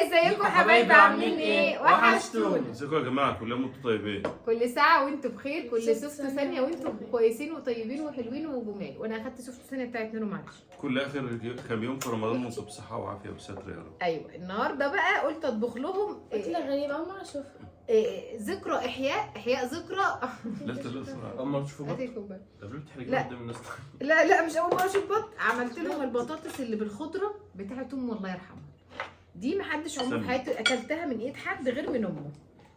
ازيكم حبايبي؟ عاملين ايه؟ وحشتونا. ازيكم يا جماعة، كل عام وانتم طيبين. كل ساعة وانتم بخير، كل سفت سفت ثانية وانتم كويسين وطيبين وحلوين وجمال. وانا اخدت سفت ثانية بتاعت نونو، معلش. كل اخر كام يوم في رمضان وانتم بصحة وعافيه وستر يا رب. ايوه، النهارده بقى قلت اطبخ لهم أكلة غريبة أول مرة أشوفها. إيه، ذكرى احياء ذكرى. ليلة الاسراء. اول مرة تشوفوا بط؟ هاتي الكوباية. طب ليه بتحرجينا لا. قدام الناس؟ لا لا، مش اول مرة اشوف بط. عملت لهم البطاطس اللي بالخضره بتاعت امه الله يرحمها. دي محدش عمره في سمي. حياته اكلتها من ايد حد غير من امه.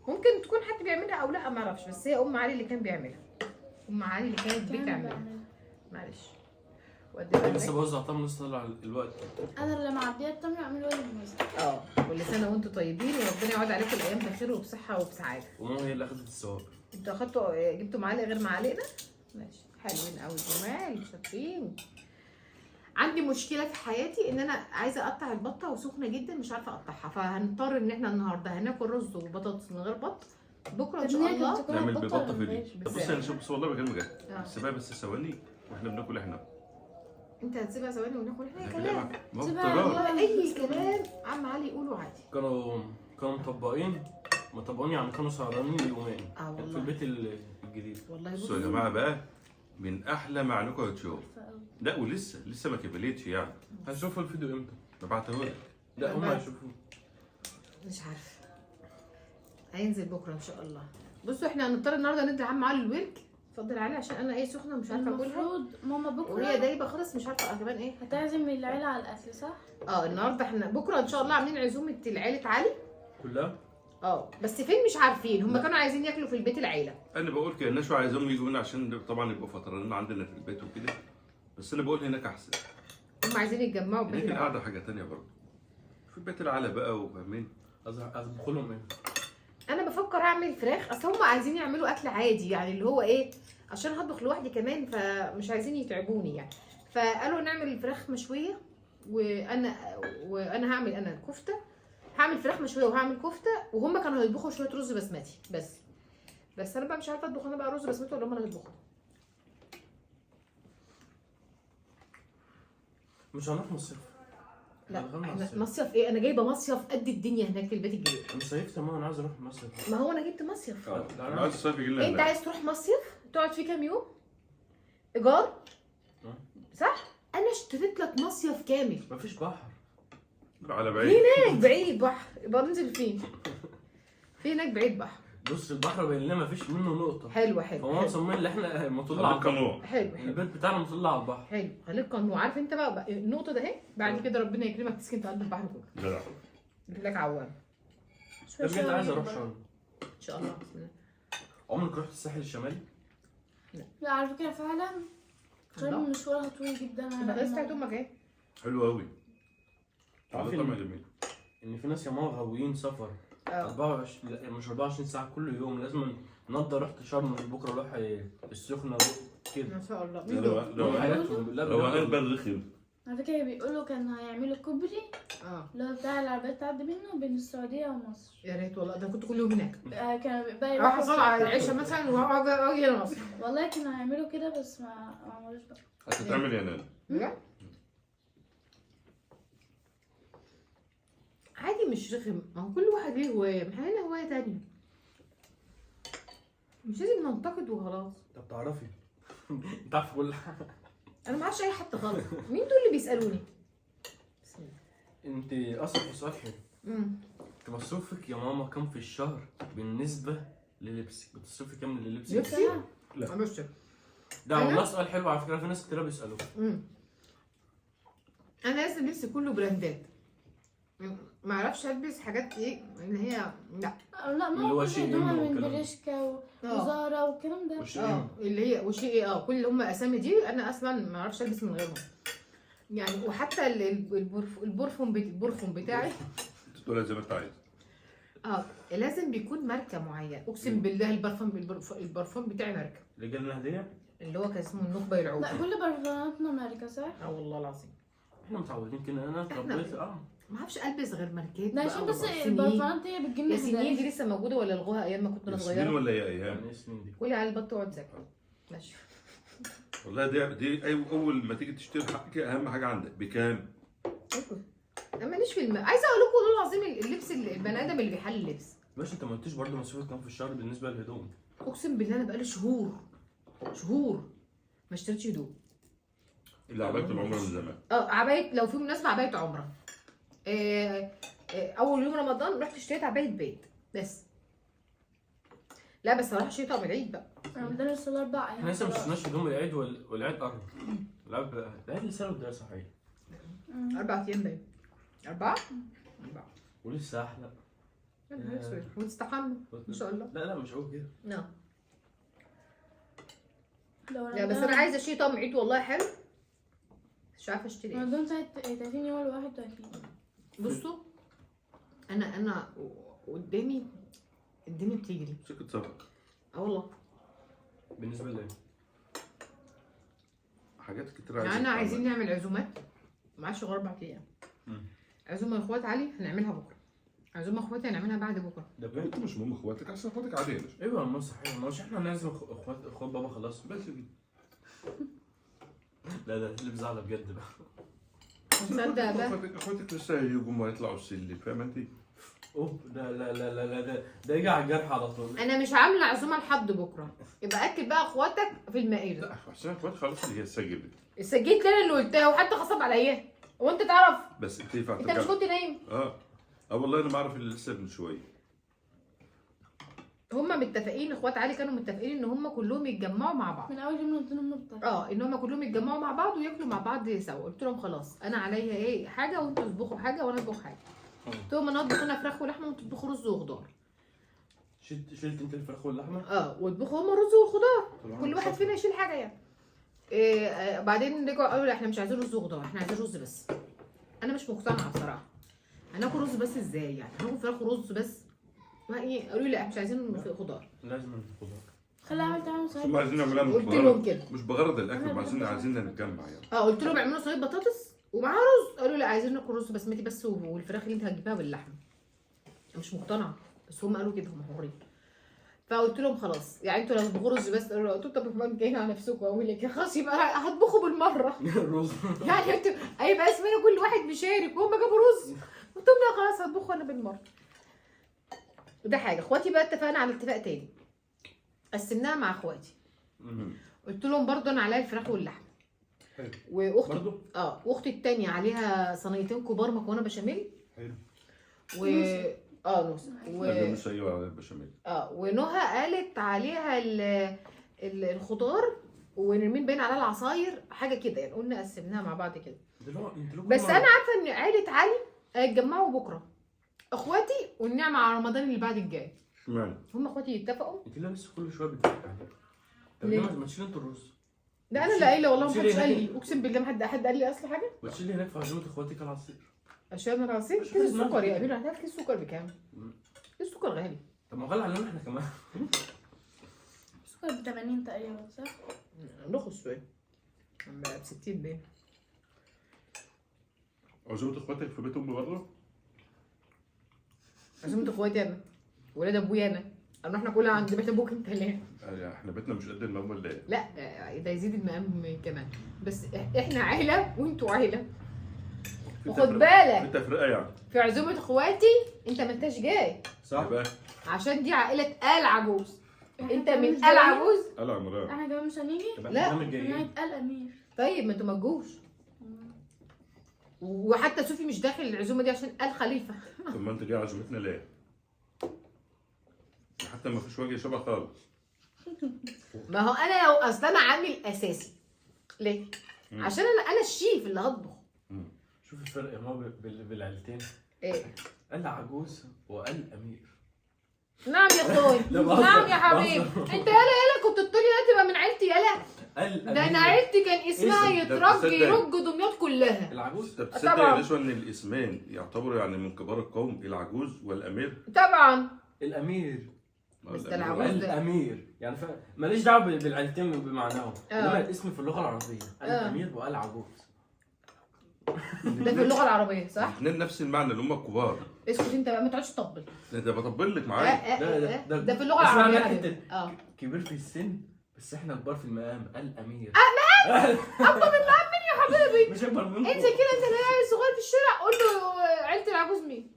ممكن تكون حد بيعملها او لا، ما اعرفش، بس هي ام علي اللي كان بيعملها. ام علي اللي كانت بتعملها. معلش وقد لسه بالك. بوزع طعم، لسه طالع الوقت. أنا اللي معبية التمر أعمله الموز. اه، كل سنة وانتم طيبين وربنا يعود عليكم الايام بخير وبصحه وبسعاده. وماما هي اللي اخدت الثواب. انتوا اخدتوا، جبتوا معالق غير معالقنا؟ ماشي، حلوين قوي، جمال، شاطرين. عندي مشكلة في حياتي ان انا عايزه اقطع البطة وسخنه جدا، مش عارفه اقطعها، فهنضطر ان احنا النهارده هناكل رز وبطاطس من غير بط. بكره ان شاء الله نعمل ببطه في دي. طب بصي، بس- انا شوف، بس والله بكلمك جد. آه. سيبها بس ثواني واحنا بناكل احنا. انت هتسيبها ثواني وناكل احنا كلام. ما هو سيبها اضطرار. والله اي كلام عم علي يقوله عادي. كانوا مطبقين يعني كانوا سهرانين يومين. اه في والله. البيت الجديد. والله بصوا يا جماعة بقى، من احلى ما عينكم هتشوف. لا ولسه لسه ما كملتش يعني. هنشوفوا الفيديو امتى؟ ببعته لك. لا هم هيشوفوه. مش عارفه، هينزل بكره ان شاء الله. بصوا، احنا هنضطر النهارده ندي عم علي الورك. اتفضل يا علي، عشان انا ايه سخنة ومش عارفه اكلها. المفروض ماما وهي بكرة دايبه خالص، مش عارفه كمان ايه. هتعزم العيلة على الأكل صح؟ اه، النهارده احنا بكره ان شاء الله عاملين عزومة العيلة علي. كلها؟ اه، بس فين مش عارفين. هم لا. كانوا عايزين ياكلوا في البيت العيلة. انا بقول كده الناس عايزهم يجوا هنا عشان طبعا يبقوا فطرانين عندنا في البيت وكده، بس انا بقول هناك احسن. هم عايزين يتجمعوا في بيت هناك العيلة. القعدة حاجة تانية برضه، في بيت العيلة بقى، وفاهمين. اطبخ لهم ايه؟ انا بفكر اعمل فراخ، اصل هم عايزين يعملوا اكل عادي يعني اللي هو ايه، عشان هطبخ لوحدي كمان فمش عايزين يتعبوني يعني. فقالوا نعمل فراخ مشوية، وانا هعمل انا كفته، هعمل فراخ مشوية وهعمل كفته، وهم كانوا هيطبخوا شوية رز بسمتي بس. بس انا بقى مش عارفه اطبخ انا بقى رز بسمتي ولا هم اللي هيطبخوا. مش هنروح مصيف. لا هنروح احنا مصيف. مصيف ايه؟ انا جايبه مصيف قد الدنيا هناك في البيت الجديد. انا صيفت يا ماما، انا عايز اروح مصيف. ما هو انا جبت مصيف. اه، لا، انا عايز الصيف يجي لنا انت هناك. عايز تروح مصيف تقعد فيه كام يوم ايجار؟ اه. صح؟ انا اشتريت لك مصيف كامل. مفيش بحر. على بعيد. هناك بعيد بحر، يبقى ننزل فين؟ في هناك بعيد بحر. بص البحر باين لنا مفيش منه نقطة. حلو حلو فهو حلو مصممين اللي احنا مطل على خليك البحر. قنوع. حلو حلو البيت بتاعنا مطل على البحر. حلو، خليك قنوع. عارف انت بقى النقطة ده اهي، بعد كده ربنا يكرمك تسكن في قلب البحر كله. لا يجيب لك عوام. شوية طب بجد عايز شوية اروح برضه. شرم. ان شاء الله، بسم الله. عمرك رحت الساحل الشمالي؟ لا على فكرة فعلا الله. شرم مشوارها طويل جدا. البطاطس بتاعت امك اهي. حلو قوي. تعرفي طعم جميل. ان في ناس يا ماما غاويين سفر. اه 24، لا مش 24 ساعة، كل يوم لازم النهارده رحت شرم، بكره اروح السخنة كده. ما شاء الله. مين دول؟ لو حياتهم لا لو بجد. بال رخم. على فكرة بيقولوا كانوا هيعملوا كوبري اه اللي هو بتاع العربيات تعدي منه بين السعودية ومصر. يا ريت والله، ده كنت كل يوم هناك. كانوا بقى اروح يروحوا اصلي على العشاء مثلا واقعد اجي هنا مصر. والله كانوا هيعملوا كده بس ما عملوش بقى. هتتعمل يا نانا. بجد؟ عادي مش رخم، ما هو كل واحد ليه هواية، ما احنا لنا هواية تانية. مش لازم ننتقد وخلاص. طب تعرفي انت عارفه كل حاجة. انا ما اعرفش اي حد خالص، مين دول اللي بيسألوني؟ بسم الله. انت اصلا في سؤال حلو. انت مصروفك يا ماما كام في الشهر بالنسبة للبسك؟ بتصرفي كام للبسك؟ لبسي؟ لا. بص. ده أنا؟ والله سؤال حلو على فكرة، في ناس كتير بيسألوه. انا لازم لبسي كله براندات. ما اعرفش البس حاجات ايه اللي هي لا. لا اللي ما هو هو كل شيء هدومها إم من والكلام ده. بريشكا اه وزارة والكلام ده. وشيء اه اللي هي وشيء اه كل اللي هم اسامي دي انا اصلا ما اعرفش البس من غيرهم يعني. وحتى البرفون بتاعي تقولها زي ما انت عايز. اه لازم بيكون ماركة معينة. اقسم بالله البرفون بتاعي ماركة. اللي جالنا هدية؟ اللي هو كان اسمه النخبة يلعوب. لا كل برفاناتنا ماركة صح؟ اه والله العظيم. احنا متعودين كده، انا اتربيت اه. ما اعرفش البس غير ماركات ده بقى عشان بس وسنين. البرفانات هي بتجيلنا يا سنين هدايا. دي لسه موجودة ولا لغوها ايام ما كنت انا ياسمين صغيرة؟ ولا يا ايام؟ يعني ايه سنين دي؟ قولي على البط اقعد ساكت. ماشي. والله دي اول ما تيجي تشتري حقك اهم حاجة عندك بكام؟ ايوه. انا ماليش في عايزه اقول لكم والله العظيم اللبس البني ادم اللي بيحلل لبس. ماشي، انت ما قلتيش برضه مصروفك كام في الشهر بالنسبة للهدوم؟ اقسم بالله انا بقالي شهور شهور ما اشتريتش هدوم. اللي عباية العمرة من زمان. عباية لو في مناسبة، عباية عمره. اول يوم رمضان رحت اشتريت عباية بيت بس. لا بس هروح اشتري طقم العيد بقى. رمضان لسه 4 ايام. احنا لسه ما خلاص. اشتريناش هدوم العيد والعيد قرب. العيد لسه قدام صحيح. 4 ايام باين. 4 4. ولسه احلى. يا نهار اسود، وتستحمى ان شاء الله. لا لا مش قوي كده. نعم. لو لا بس انا عايزه اشتري طقم عيد والله حلو، مش عارفه اشتري ايه. رمضان ساعة 30 يوم ل 31. بصوا انا قدامي الدنيا بتجري. سكة سفر. اه والله. بالنسبة لايه؟ حاجات كتير. يعني انا عايزين نعمل عزومات، معاش غير 4 ايام. عزومة اخوات علي هنعملها بكره، عزومة اخواتي هنعملها بعد بكره. ده بجد؟ انت مش مهم اخواتك، عشان اخواتك عادية. ايوه ما صحيح، ما مش احنا هنعزم اخوات بابا خلاص. بس كده. لا ده اللي بزعله بجد بقى. تصدق بقى اخواتك لسه هيجوا ما يطلعوا السلم، فاهم انت؟ اوب ده لا لا لا لا ده يجي على الجرح على طول. انا مش عامله عزومة لحد بكره، يبقى اكل بقى اخواتك في المائدة. لا عشان اخوات خلاص اللي هي سجلت. سجلت انا اللي قلتها، وحتى غصب عليا. هو انت تعرف؟ بس انت ينفع انت مش كنت نايم؟ اه والله انا ما اعرف اللي لسه من شوية. هما متفقين، اخوات علي كانوا متفقين ان هما كلهم يتجمعوا مع بعض. من اول يوم رمضان هم بتاع ان هما كلهم يتجمعوا مع بعض وياكلوا مع بعض سوا. قلت لهم خلاص انا عليا ايه حاجة، وانتوا تطبخوا حاجة وانا اطبخ حاجة. قلت لهم انا اطبخ انا فراخ ولحمه، وانتوا تطبخوا رز وخضار. شلت انت الفراخ واللحمة؟ واطبخوا هما الرز والخضار، كل واحد فينا يشيل حاجة يعني. إيه بعدين رجعوا قالوا لا احنا مش عايزين رز وخضار، احنا عايزين رز بس. انا مش مقتنعة بصراحة، هناكل رز بس ازاي يعني؟ هناكل فراخ ورز بس؟ ما ايه، قالوا لي لا مش عايزين خضار. لازم الخضار. خلي اعمل تعمل بس هم عايزين نعملها قلت لهم كده. مش بغرض الاكل، عايزين نتجمع يعني. قلت لهم اعملوا صينية بطاطس ومعاها رز، قالوا لا عايزين ناكل رز بسمتي بس والفراخ اللي انت هتجيبها باللحمه. مش مقتنعة بس هم قالوا كده، هم حرين. فقلت لهم خلاص يعني انتوا لو تطبخوا رز بس، قالوا قلت لهم طب ما جايين على نفسكم اقول لك خلاص يبقى هطبخوا بالمرة. رز يعني انتوا هيبقى اسمنا كل واحد مشارك وهم جابوا رز. قلت لهم لا خلاص هطبخه انا بالمرة. وده حاجة. اخواتي بقى اتفقنا على اتفاق تاني، قسمناها مع اخواتي. قلت لهم برضو انا عليا الفراخ واللحمة. حلو. واختي برضو؟ واختي التانية عليها صينيتين كبار مكرونه بشاميل. حلو. و نص نص ايوه على البشاميل. ونهى قالت عليها الخضار ونرمين باين عليها العصاير، حاجة كده يعني. قلنا قسمناها مع بعض كده. بس انا عارفه ان عيله علي هيتجمعوا بكره، اخواتي والنعمة على رمضان اللي بعد الجاي. اشمعنى؟ هم اخواتي يتفقوا. انت ليه بس كل شوية بتضحك عليا؟ طب ليه ما تشيل انت الرز؟ ده انا اللي قايله والله، ما حدش قال لي، اقسم بالله ما حد قال لي اصل حاجة. وتشيلي هناك في عزومة اخواتك العصير. عشان العصير كيس السكر يا امير، هتعرف كيس السكر بكام؟ كيس السكر غالي. طب ما غالي علينا احنا كمان. السكر ب 80 تقريبا صح؟ رخص شوية ب 60 باين. عزومة اخواتك في بيت امي برضه؟ عزومة اخواتي انا، ولاد ابويا انا، نروح ناكلها عند بيت ابوك انت ليه؟ احنا بيتنا مش قد المقام ولا ايه؟ لا ده يزيد المقام كمان، بس احنا عيله وانتوا عيله. وخد بالك في تفرقه يعني في عزومة اخواتي انت ما انتش جاي صح؟ عشان دي عائلة آل عجوز. انت من آل عجوز؟ آل عمران. احنا كمان مش هنيجي؟ لا احنا آل امير. طيب ما انتوا ما تجوش. وحتى سوفي مش داخل العزومة دي عشان آل خليفة. طب ما انت جاي عزومتنا ليه؟ حتى ما فيش وجه شبه خالص. ما هو انا لو اصل انا عامل اساسي ليه؟ عشان انا الشيف اللي هطبخ. شوف الفرق يا ماما بالعيلتين. ايه؟ قال عجوز وقال امير. نعم يا اخوي، نعم يا حبيبي. انت يالا يالا كنت تقولي لا تبقى من عيلتي يالا. ده انا عيلتي كان اسمها يترج يرج دمياط كلها. العجوز. طب تصدق يا نشوى ان الاسمين يعتبروا يعني من كبار القوم، العجوز والامير؟ طبعا الامير. بس ده العجوز ده الامير يعني ماليش دعوه بالعيلتين بمعناهم، انما الاسم في اللغة العربية الامير والعجوز. ده في اللغة العربية صح؟ الاثنين نفس المعنى اللي هم الكبار. اسكت انت بقى ما تقعدش تطبل. ده بطبل لك معايا. ده في اللغة العربية. كبير في السن بس احنا كبار في المقام. الامير. مقام؟ اكبر من المقام مين يا حبيبي؟ مش اكبر منكم. انزل كده انت العيال الصغير في الشارع قول له عيله العجوز مين؟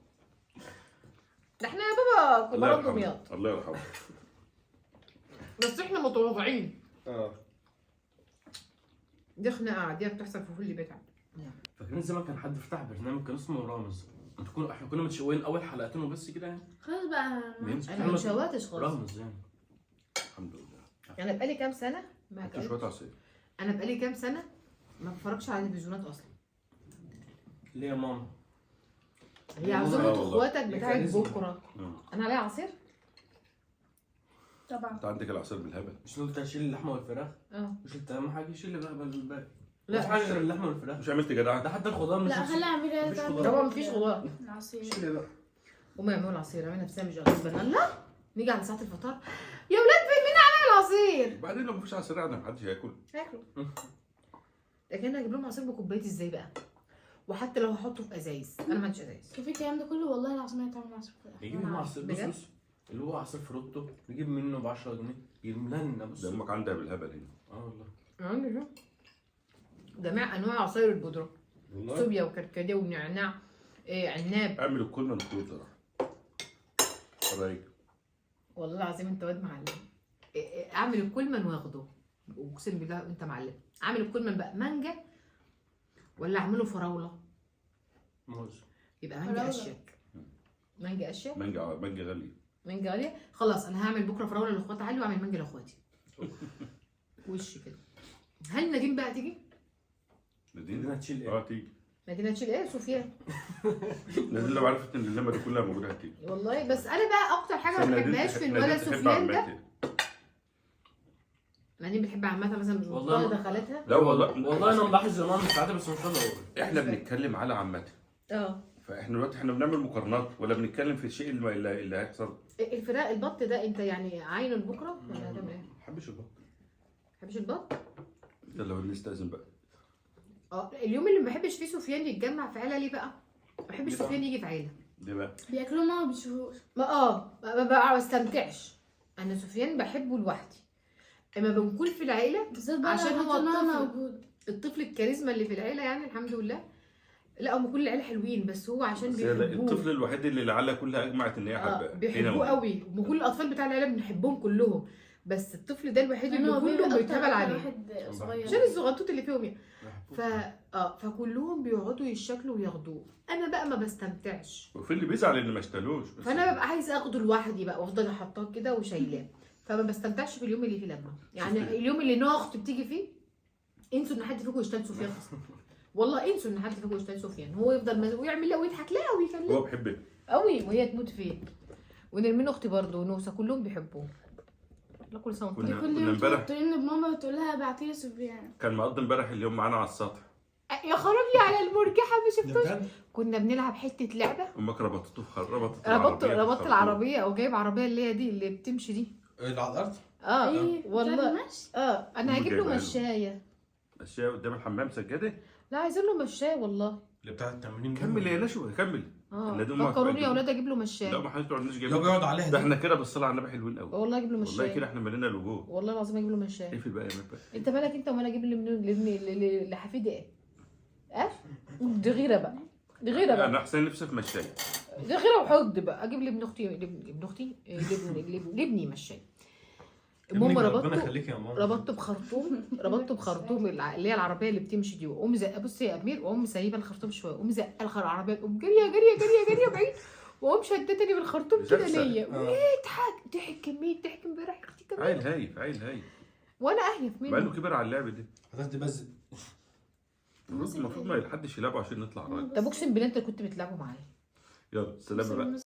الله كبارات يرحمه. دمياط. الله يرحمه. بس احنا متواضعين. اه دي خناقه عادية بتحصل في كل بيت عندنا. فاكرين زمان كان حد فتح برنامج كان اسمه رامز؟ انتوا كنا احنا كنا متشوقين اول حلقتين وبس كده يعني. خلاص بقى. مين؟ انا ما اتشوقتش خالص. رامز يعني. الحمد لله. انا بقالي كام سنة ما انت شوية عصير. انا بقالي كام سنة ما بتفرجش على تلفزيونات اصلا. ليه يا ماما؟ هي عزومة آه والله. اخواتك يا بتاعت كاريزما. بكره. انا عليا عصير؟ طبعا. انت عندك العصير بالهبل. مش قلت هشيل اللحمة والفراخ؟ اه. مش قلت اهم حاجة شيل بقى الباقي. لا. مش حاجة غير اللحمة والفراخ. مش عملت جدعه؟ ده حتى الخضار مش لا خلي امير مفيش تعمل. خضار. طبعا مفيش خضار. العصير. شيل بقى. قوم اعملوا العصير، اعمل نفسها مش غصب. لا نيجي على ساعة الفطار يا ولاد فين مين عمل العصير؟ وبعدين لو مفيش عصير قاعدة محدش هياكل. هاكلوا. لكن انا هجيب لهم عصير بكوبايتي ازاي بقى؟ وحتى لو هحطه في ازايز، انا ما عنديش ازايز. كان في الكلام ده كله والله العظيم هي تعمل عصير فراخ. يجيب منه عصير. بص بجد؟ بص اللي هو عصير فروتو نجيب منه ب 10 جنيه يملى لنا. بص ده امك عندها بالهبل هنا. اه والله. عندي شو؟ جميع انواع عصاير البودره، والله صوبيا وكركديه ونعناع، إيه عناب. اعمل الكل من بصراحة. رايك؟ والله العظيم انت واد معلم. إيه اعمل الكولمان واخده، اقسم بالله انت معلم. اعمل الكولمان بقى مانجا ولا اعمله فراوله؟ موز. يبقى مانجا فراولة. اشيك. مانجا اشيك. مانجا غالية. مانجا غالية. خلاص انا هعمل بكره فراوله لاخوات علي واعمل مانجا لاخواتي. وش كده. هل نادين بقى تيجي؟ نادين هتشيل ايه؟ اه تيجي. نادين هتشيل ايه؟ سفيان. نادين لو عرفت ان اللمة دي كلها موجودة هتيجي. والله بس انا بقى اكتر حاجة ما بحبهاش في الولد سفيان ده. نادين بتحب عمتها مثلا، مش والله مضطهده خالتها. لا والله والله انا ملاحظ زمان من ساعتها، بس مش راضي اقول. احنا بنتكلم على عمتها. اه فاحنا دلوقتي احنا بنعمل مقارنات ولا بنتكلم في الشيء اللي هيحصل؟ الفراق البط ده انت يعني عاينه لبكرة ولا هتعمل ايه؟ ما بحبش البط. ما بتحبش البط؟ يلا نستأذن بقى. اليوم اللي ما بحبش فيه سفيان يتجمع في عيله ليه بقى؟ ما بحبش ليه بقى؟ سفيان يجي في عيله. ليه بقى؟ بياكلوه ما بيشوفوش. ما بستمتعش. انا سفيان بحبه لوحدي. اما بنكون في العيلة بالذات بقى عشان لو هو حتى ماما الطفل. موجود. الطفل الكاريزما اللي في العيلة يعني الحمد لله. لا هم كل العيلة حلوين، بس هو عشان بس هي بيحبوه. الطفل الوحيد اللي العيلة كلها اجمعت ان هي حباه. بيحبوه قوي، وكل الاطفال بتاع العيلة بنحبهم كلهم، بس الطفل ده الوحيد أنا اللي هو بيبي كله أكتر بيتهبل عليه واحد صغير. عشان الزغنطوط اللي فيهم يعني. ف فكلهم بيقعدوا يشكلوا وياخدوه، انا بقى ما بستمتعش. وفي اللي بيزعل ان ما اشتلوش. فانا ببقى عايزه اخده لوحدي بقى وافضل احطاه كده وشايلاه، فما بستمتعش في اليوم اللي فيه لما يعني اليوم اللي نوع اختي بتيجي فيه، انسوا ان حد فيكم يشتغل سفيان اصلا. والله انسوا ان حد فيكم يشتغل سفيان، هو يفضل ويعمل لا ويضحك لا ويكلم هو بيحبه قوي وهي تموت فيه. ونرمين اختي برضه ونوسه كلهم بيحبوه. لا كل سنة وانت كنا طيب. كل كنا يوم امبارح ترن بماما وتقول لها ابعتي لي سفيان. كان مقضي امبارح اليوم معانا على السطح. يا خرابي على المرجحة ما شفتوش. كنا بنلعب حتة لعبه. امك ربطته ربطت ربطت ربطت العربية او جايب عربية اللي هي دي اللي بتمشي دي اللي على الارض. اه والله. انا هجيب له مشايه. مشايه قدام الحمام سجادة؟ لا عايزين له مشايه والله. اللي بتاع التمرين. كمل يا نشوى كمل. فكروني يا اولاد اجيب له مشايه. لا ما حدش تقعدناش جايب. لو بيقعد عليها ده احنا كده بالصلاة على النبي حلوين قوي والله اجيب له مشايه. والله كده احنا ملينا الوجوه. والله العظيم اجيب له مشايه. اقفل بقى يا مبقى. انت مالك انت ومال اجيب لابني لحفيدي ايه؟ اه دي غيره بقى، دي غيره بقى. انا احسن نفسي في مشايه. دي غيره وحقد بقى. اجيب لابن اختي لابن اختي لابني مشايه. المهم ربطته بخرطوم، ربطته بخرطوم اللي هي العربية اللي بتمشي دي، واقوم زق. بص يا امير، واقوم سايبه الخرطوم شوية، واقوم زق العربية، اقوم جارية جارية جارية جارية بعيد، واقوم شدتني بالخرطوم كده ليا، ويضحك ضحك كمية ضحك امبارح اختي كمان. عيل هايف، عيل هايف. وانا اهيف منه مع انه كبر على اللعب دي. هتاخدي بس المفروض ما حدش يلعبه عشان نطلع راجل. طب اقسم بالله انت كنت بتلعبه معايا. يلا سلام بقى.